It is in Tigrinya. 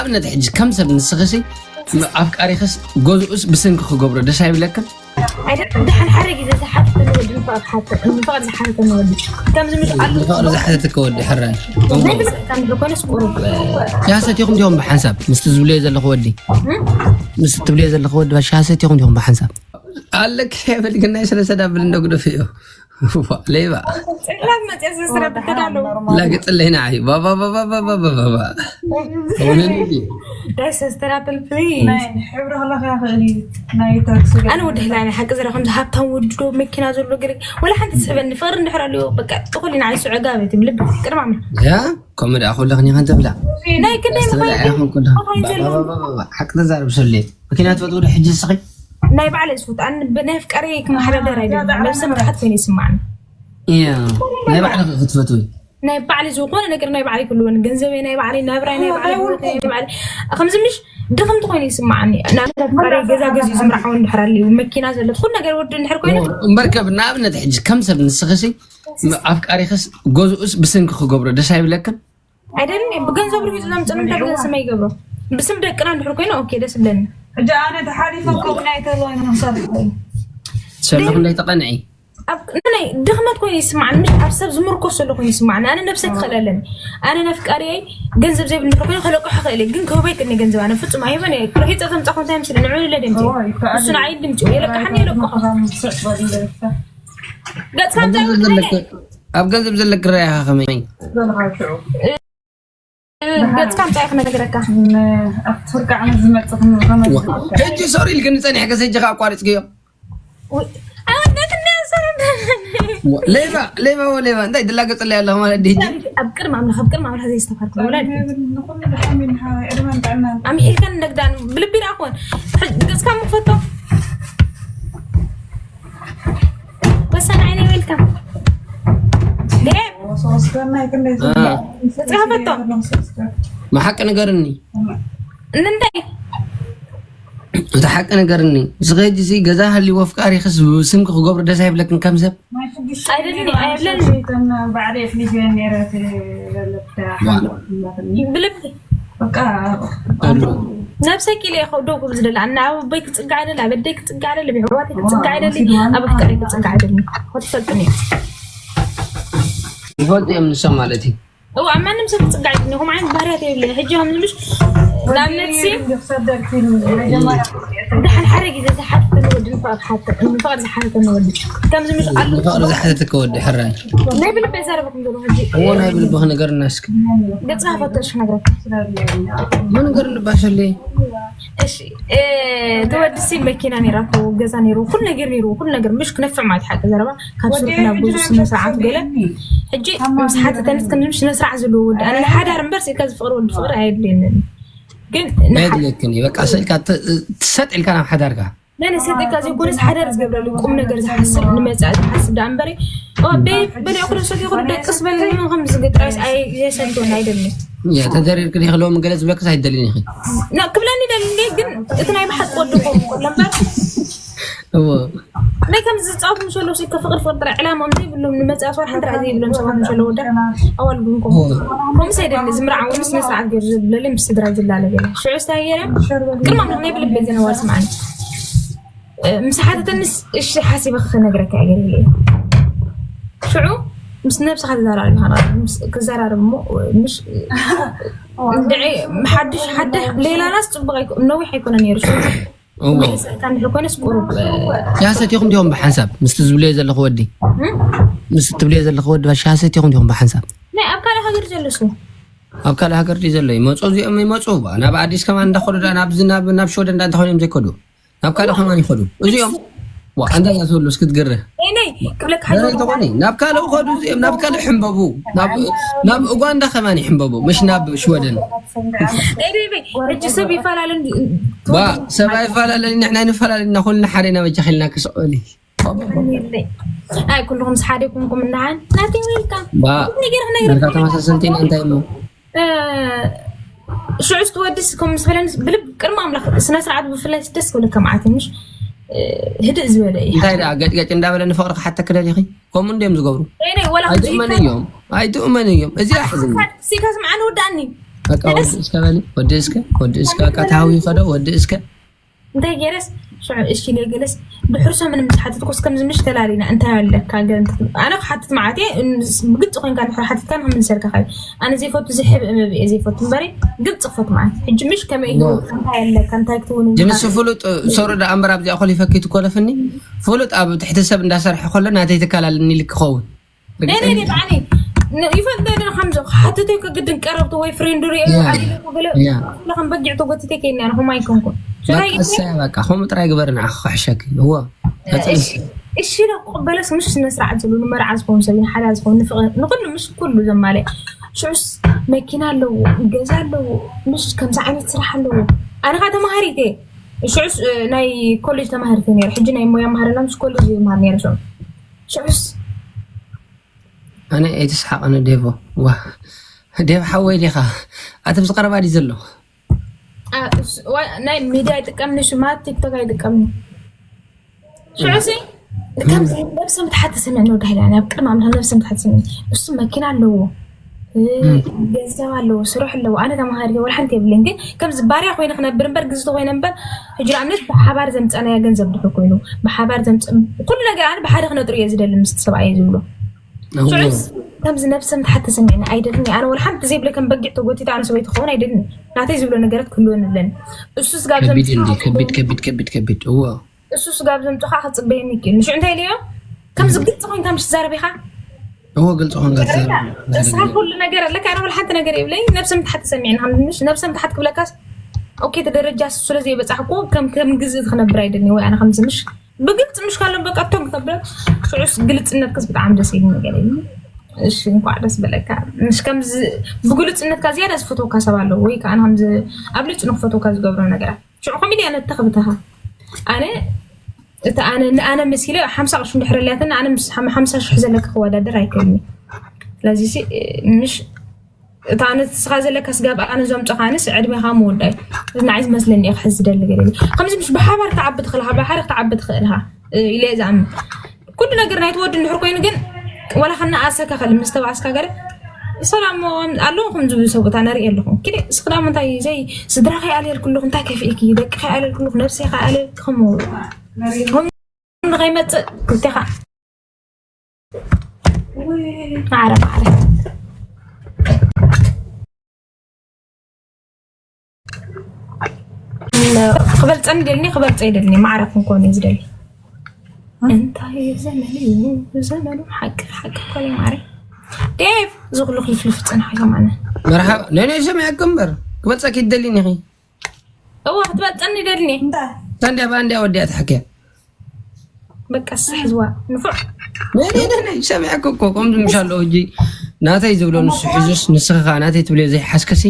ኣብነት ሕጂ ከም ሰብ ንስኺሲ ኣፍቃሪኽስ ገዝኡስ ብስንኪ ክገብሮ ደስ ኣይብለክን? ኣይደ- ደሓን ሓደ ግዜ ዝሓተተኒ ወዲ ንፍቕሪ ሓተ- ንፍቕሪ ዝሓተተኒ ወዲ ከምዚ ምሽ ኣሎ ንፍቕሪ ዝሓተትክ ወዲ ሕራይ ናይ ብልክዕ ከም ዝኾነስ ቁሩብ ሻሂ ሰቲኹም ዲኹም ብሓንሳብ ምስቲ ዝብልዮ ዘለኹ ወዲ ምስቲ ትብልዮ ዘለኹ ወዲ ሻሂ ሰቲኹም ዲኹም ብሓንሳብ ኣለክ የብል ግን ናይ ሰለስተ ዳብል እንደግደፍ እዩ ሌባ ጭላት መፅያ ዝስረብ ተዳለዉ ላግጥለይ ንዓይ ባባባባባባባ ዳይ ሰስተራብል ፕሊዝ ናይ ሕብሪ ከለካ ይኽእል እዩ ናይ ታክሲ ኣነ ወዲ ህላኒ ሓቂ ዝረ ከምዚ ሃብታም ወዲ ዶ መኪና ዘሎ ገለ ወላ ሓንቲ ትስሕበኒ ፍቅሪ እንድሕር ኣለዎ በቃ ጥኹል ኢና ኣይሱ ዕጋበት ልብ ቅድማ ምና ያ ከምኡ ደኣ ኩለኽኒ ከንተብላ ናይ ክንደይ ስተብላ ምዃን ኢኹም ኩለኽኒ እንታይ ዘሎ? ሓቂ ተዛረብ ሰለየ መኪና ትፈጥሩ ዶ ሕጂ ንስኺ ናይ ባዕለ ዝፈት ኣነ ብናይ ፍቃሪ ክመሓዳደር ኣይደለም ነብሰ ምትሓት ኮይኑ ይስማዕኒ እያ ናይ ባዕልኺ ክትፈትዊ ናይ ባዕሊ ዝኾነ ነገር ናይ ባዕሊ ክልወኒ ገንዘበይ ናይ ባዕሊ ናብራይ ናይ ባዕሊ ህይወተይ ናይ ባዕሊ ከምዚ ምሽ ድኽምቲ ኮይኑ ይስማዓኒ ንኣብነት ፍቃሪ ገዛ ገዚኡ ዝምርዓው እንድሕር ኣልዩ መኪና ዘለት ኩሉ ነገር ወዲ እንድሕር ኮይኑ እምበርከ ንኣብነት ሕጂ ከም ሰብ ንስኺሲ ኣፍቃሪኽስ ገዝኡስ ብስንኪ ክገብሮ ደስ ኣይብለክን ኣይደልን ብገንዘብ ርሂጡ ዘምፅእ እንታይ ብገንዘብ ይገብሮ ብስም ደቅና እንድሕር ኮይኑ ኦኬ ደስ ብለኒ ሕጂ ኣነ ተሓሊፈ ከምኡ ናይ ተልዋኒ ክሰርሕ ሰለኹ እንዳይተቐንዒ ኣብ ናይ ድኽመት ኮይኑ ይስማዓኒ ምሽ ኣብ ሰብ ዝምርኮስ ዘሎ ኮይኑ ይስማዓኒ ኣነ ነብሰይ ክኽእል ኣለኒ ኣነ ነፍቃሪየይ ገንዘብ ዘይብል እንድሕር ኮይኑ ከለቅሖ ክእል እየ ግን ክህቦ ይክእልኒ ገንዘብ ኣነ ፍጹም ኣይህበን እየ ርሂፀ ዘምፃኹ እንታይ ምስለ ንዕብልለ ደምፅ እሱ ንዓይ ድምፂ የለቅሓኒ የለቅሖ ገፅካ እንታይ ኣብ ገንዘብ ዘለክ ራያ ከመይ ገፅካ እንታይ ክነግረካ ኣብቲ ፍርቂ ዓመት ዝመፅእ ክንከመ ሕጂ ሶሪ ኢልክኒ ፀኒሕከ ሰጂ ከዓ ኣቋሪፅክዮ ኣወዳት እንዳሰረደ ሌባ ሌባ ወ ሌባ እንታይ ድላገፅለይ ኣለኹ ማለት ድጂ ኣብ ቅድሚ ኣምላኽ ኣብ ቅድሚ ኣምላኽ ዘይስተፋርኩ ወላድ ንኩሉ ብሓሚድ ንሓወይ ዕድመን ጥዕናን ኣምሒልከን ነግዳን ብልቢ ዳኹን ገፅካ ምክፈቶ ወሰን ዓይነ ይበልካ ዴብ ሶስከን ናይ ክንደይ ገፅካ ፈቶ መሓቂ ንገርኒ ንምንታይ እቲ ሓቂ ንገርኒ ንስኺ ሕጂ ሲ ገዛ ሃልይዎ ኣፍቃሪኽስ ስምኪ ክገብሮ ደስ ኣይብለክን ከም ሰብ ኣይደልን ኣይብለን ባዕደይ ፍሊት ነረ ለለብታ ብልቢ በቃ ነብሰይ ኪለ ይኸው ደው ክብል ዝደላ እና ኣብ ኣቦይ ክፅጋዕ ደል ኣብ ኣደይ ክፅጋዕ ደል ኣብ ኣሕዋተይ ክፅጋዕ ደል ኣብ ኣፍቃሪ ክፅጋዕ ደል ክትፈልጥኒ ይፈልጡ እዮም ንሶም ማለት እዩ እዋ ኣብ ማንም ሰብ ክፅጋዕ ደል ከምኡ ዓይነት ባህርያት የብለይ ሕጂ ከም ዝምሽ ንኣብነት ሲ ደሓን ሓደ ግዜ ዝሓተተኒ ወዲ ንፍቕሪ ሓተ ንፍቕሪ ዝሓተተኒ ወዲ ከም ዝምሽ ኣሎ ንፍቕሪ ዝሓተትከ ወዲ ሕራይ ናይ ብልበ ዘረበኩም ዘሎ ሕጂ እዎ ናይ ብልብኺ ንገርና እስኪ ገፅካ ፈተሽ ክነግረካ ምን ገር ልባሸለይ እሺ ተወድሲ መኪና ነይራቶ ገዛ ነይሩ ኩሉ ነገር ነይሩ ኩሉ ነገር ምሽ ክነፍዕ ማለት ሓቂ ዘረባ ካብ ስርሑ ናብ ብዙ ስነ ስርዓት ገለ ሕጂ ምስ ሓተተንስ ከም ስነ ስርዓት ዘለዎ ወዲ ኣነ ንሓዳር እምበር ስኢልካ ዝፍቅር ወዲ ፍቅሪ ኣየድልየንን ግን ኣየድልየክን እዩ በቃ ስኢልካ ትሰጥ ኢልካ ናብ ሓዳርካ ናይ ነሰጢካ ዘይኮነስ ሓዳር ዝገብረሉ ቁም ነገር ዝሓስብ ንመፃኢ ዝሓስብ ዳ እምበሪ በሊኦ ክደሰት ይኹን ደቅስ በል ከም ዝግጥራይስ ኣይዘሰንቶን ኣይደልን ተደሪርክ ዲክ ሎም ገለ ዝብለክስ ኣይደልን ኢኺ ክብለኒ ደሊ ግን እቲ ናይ ብሓቂ ወዲ ክኸውን ከሎ እምበር ናይ ከም ዝፃወት ምሸሎ ሲ ከፍቅር ፍቅር ጥራይ ዕላማኦም ዘይብሎም ንመፅኣ ሰው ሓንቲ ራ ዘይብሎም ሰባት ምሸሎ ወዳ ኣዋልዱ ንኮ ከምስ ኣይደሊ ዝምርዓውን ስነ ስርዓት ገይሩ ዝብለለይ ምስ ስድራ ዝላለ ገለ ሽዑ ስታይ ገይረ ቅድማ ናይ ብልበ ዘነዋል ስምዓኒ ምስ ሓተተንስ እሺ ሓሲበ ክነግረካ እየ ገለ ሽዑ ምስ ነብስኻ ትዘራረብ ኢኻ ክዘራረብ እሞ ምሽ እንድዒ ሓድሽ ሓደ ሌላናስ ፅቡቅ ነዊሕ ኣይኮነ ነይሩ ሽዑ እንድሕር ኮይነስ ቁሩብ ሻሂ ሰቲኹም ዲኹም ብሓንሳብ ምስቲ ዝብልዮ ዘለኹ ወዲ ምስቲ ትብልዮ ዘለኹ ወዲ ሻሂ ሰቲኹም ዲኹም ብሓንሳብ ናይ ኣብ ካልእ ሃገር ዘሎ ሱ ኣብ ካልእ ሃገር ድዩ ዘሎ ይመፁ እዚኦም ይመፁ ናብ ኣዲስ ከማን እንዳኸዱ ናብ ናብ ሽወደን እንዳ እንተኾይኖም ዘይከዱ ናብ ካልእ ከማን ይኸዱ እዚኦም ኣንዳ እያ ዘሎ እስክትግርህ ነይ ክብለካ ተኾነ ናብ ካልእ ኸዱ እዚኦም ናብ ካልእ ሕንበቡ ናብ ኡጋንዳ ከማን ይሕንበቡ ምሽ ናብ ሽወደን ሕጂ ሰብ ይፈላለ ሰብ ኣይፈላለ ንሕና ንፈላለ እና ኩልና ሓደ ኢና በጃ ኸልና ክስቀሉ ኣይ ኩልኹም ሓደ ይኩንኩም እናዓን ናተይ ዌልካም ነገር ክነግረካ ተመሳሰልቲ ኢና እንታይ እሞ ሽዑ ስትወድስ ከም ምስ በለንስ ብልብ ቅድሚ ኣምላኽ ስነ ስርዓት ብፍላይ ደስ ክብለካ መዓት ምሽ ህድእ ዝበለ እዩ እንታይ ደኣ ገጭገጭ እንዳበለ ንፍቅሪ ክሓተክ ደሊኺ ከምኡ እንዲዮም ዝገብሩ ወላ ኣይትእመን እዮም ኣይትእመን እዮም እዚ ኣሕዝኒ ሲካ ስምዓኒ ወዳእኒ በቃ ወዲ እስከ በሊ፣ ወዲ እስከ፣ ወዲ እስከ፣ በቃ ተሃዊ ይኸዶ፣ ወዲ እስከ። እንታይ ገይረስ ሽዑ እሺ ኢለ ገለስ ድሕርሶ ምንም ዝሓተትኩስ ከምዚ ምሽ ተላሊና እንታይ ኣለካ ገለ እንተ-፣ ኣነ ክሓትት መዓት እየ። ብግልፂ ኮይንካ እንድሕር ሓቲትካ ንክምልሰልካ ኸ ኣነ ዘይፈቱ ዝሕብ እምብ እየ ዘይፈቱ እምበሪ ግልፂ ክፈት መዓት ሕጂ ምሽ ከመይ እዩ እንታይ ኣለካ እንታይ ክትውን ድምሲ ፍሉጥ ሶሪ ዳ ኣምበር ኣብዚኣ ኮሊፈኪ ትኮለፍኒ ፍሉጥ ኣብ ትሕቲ ሰብ እንዳሰርሐ ከሎ ናተይ ትካል ኣለኒ ኢልክ ክኸውን ነይ ነይ ነይ ብዓኒ ይፈልጥ ዶ ከምዚ ክሓትት እዩ ከግድን ቀረብቲ ወይ ፍሬንዱ ሪኦ ያ። ኣሊለ ገለ ያ። ኩለኸም በጊዕ ተጎቲተ ከይና ንኹም ኣይኮንኩን ሽራይ በቃ እሰያ በቃ ከምኡ ጥራይ ግበርና ክሕሸኪ እዎ ቀፅሊ እስኪ። እሺ ዶ ክቕበለስ ምሽ ስነ ስርዓት ዝብሉ ንመርዓ ዝኸውን ሰብ ንሓዳር ዝኸውን ንፍቕሪ ንኩሉ ምሽ ኩሉ ዘማለ ሽዑስ መኪና ኣለዎ ገዛ ኣለዎ ምሽ ከምዚ ዓይነት ስራሕ ኣለዎ ኣነ ኸዓ ተማሃሪት እየ ሽዑስ እ፣ ናይ ኮሌጅ ተማሃሪት እየ ነይረ ሕጂ ናይ ሞያ መሃረና ምሽ ኮሌጅ ይመሃር ነይረ ሽዑ ሽዑስ ኣነ ኣይትስሓቕ ኣነ ዴቮ ዋ ዴቭ ሓወይ ዲኻ ኣቲ ምስ ቀረባ ድዩ ዘሎ አ፣ እስ- ዋ- ናይ ሚድያ ኣይጥቀምኒ ሽማ ቲክቶክ ኣይጥቀምኒ ሽዑሲ ከም ነብሰ ምትሓት ተሰሚዕኒ ወዲ ሃይለ ኣብ ቅድሚ ኣምላኽ ነብሰ ምትሓት ተሰሚዕኒ እሱ መኪና ኣለዎ እ፣ ገንዘብ ኣለዎ ስራሕ ኣለዎ ኣነ ተማሃሪ ወላ ሓንቲ የብለኝ ግን ከምዚ ባርያ ኮይነ ክነብር እምበር ግዝቲ ኮይነ እምበር ሕጂ ንኣብነት ብሓባር ዘምፀናያ ገንዘብ ድሕር ኮይኑ ብሓባር ዘምፅ ኩሉ ነገር ኣነ ብሓደ ክነጥሩ እየ ዝደሊ ምስ ሰብኣየ ዝብሎ ሽዑስ ከምዚ ነብሰ ምትሓት ተሰሚዕኒ ኣይደልን ኣነ ወላ ሓንቲ ዘይብለ ከም በጊዕ ተጎቲታ ኣነ ሰበይቲ ክኸውን ኣይደልን ናተይ ዝብሎ ነገራት ክህልወኒ ኣለኒ እሱ ስጋብ ከቢድ ዘምፅእ እንዲ ከቢድ ከቢድ ከቢድ ከቢድ እዎ እሱ ስጋብ ዘምፅኻ ክፅበየኒ ይክእል ንሽዑ እንታይ ኢለዮ ከምዚ ግልፂ ኮይንካ ምሽ ትዛረብ ኢኻ እዎ ግልፂ ኮንካ ንስኻ ኩሉ ነገር ኣለካ ኣነ ወላ ሓንቲ ነገር የብለይ ነብሰ ምትሓት ተሰሚዕኒ ከም ምሽ ነብሰ ምትሓት ክብለካስ ኦኬ እቲ ደረጃ እሱ ስለ ዘይበፃሕኩ ከም ከም ግዚ ክነብር ኣይደልኒ ወይ ኣነ ከምዚ ምሽ ብግልፂ ምሽ ካሎ በቃ ቶም ክተብለ ሽዑስ ግልፅነትክስ ብጣዕሚ ደስ ኢሉ ነገር እዩ እሺ እንኳዕ ደስ በለካ ምሽ ከምዚ ብግልፅነትካ ዝያዳ ዝፈትወካ ሰብ ኣለዎ ወይ ከዓ ከምዚ ኣብሊፁ ንክፈትወካ ዝገብሮ ነገራት ሽዑ ኮሚድያ ነተኽብተኻ ኣነ እቲ ኣነ ንኣነ መሲለ ሓምሳ ቅርሺ እንድሕር ኣልያተኒ ኣነ ምስ ሓም- ሓምሳ ሽሕ ዘለካ ክወዳደር ኣይክእልኒ ስለዚ ሲ ምሽ እታ ኣነ ስኻ ዘለካ ስጋብ ኣነ ዘምፀኻ ኣነስ ዕድሜኻ ምወዳይ እዚ ንዓይ ዝመስለኒ እየ ክሕዝ ዝደሊ ገለ ከምዚ ምሽ ብሓባር ክዓቢ ትኽእልኻ ብሓደ ክትዓቢ ትኽእልኻ ኢለ እየ ዝኣምን ኩሉ ነገር ናይ ትወዲ እንድሕር ኮይኑ ግን ዋላ ከነኣሰካ ከል ምስ ተባኣስካ ገለ ሰላም ኣለኹም ዝብሉ ሰብኡታ ነርኢ ኣለኹም ኪደ ስክዳም እንታይ ዘይ ስድራ ከይኣልየልኩ ኣለኹ እንታይ ከፊእኪ ደቂ ከይኣልየልኩ ኣለኹ ነብሰይ ከይኣልየልኩ ከምኡ ንኸይመፅእ ክልቴኻ ማዕረ ማዕረ ክበልፀኒ ደልኒ ክበልፀ ይደልኒ ማዕረ ክንኮን እዩ ዝደሊ እንታይ ዘመን እዩ ዘመኑ ሓቂ ሓቂ ኮለ ማዕረ ዴቭ ዝኩሉ ክልፍልፍ ፀንሓ ከማነ መርሓባ ነነይ ሰሚዐኪ እምበር ክበልፀኪ ትደሊኒ ኢኺ እዋ ክትበልፀኒ ይደልኒ ታንዲያ ባንዲያ ወዲያ ትሓኪያ በቃ ስሕዝዋ ንፉዕ ሰሚዐኪ እኮ ከምዚ ምሻ ኣለዎ ሕጂ ናተይ ዝብሎ ንሱ ሕዙስ ንስኺ ከዓ ናተይ ትብልዮ ዘይሓስከሲ